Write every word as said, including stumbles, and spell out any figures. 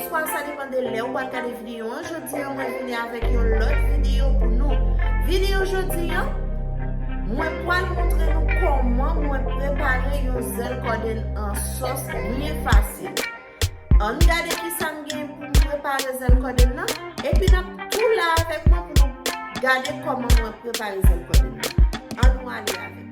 Swa sa depann de lè ou pral gade videyo an. Jodi an, mwen vini avèk yon lòt videyo pou nou. Videyo jodi an, mwen pral montre nou kòman mwen prepare yon zèl kòdenn an sòs byen fasil. Ann gade kisa m gen pou m prepare zèl kòdenn nan, epi n ap tou la avèk mwen pou nou gade kòman mwen prepare zèl kòdenn nan. Ann nou ale avèk mwen.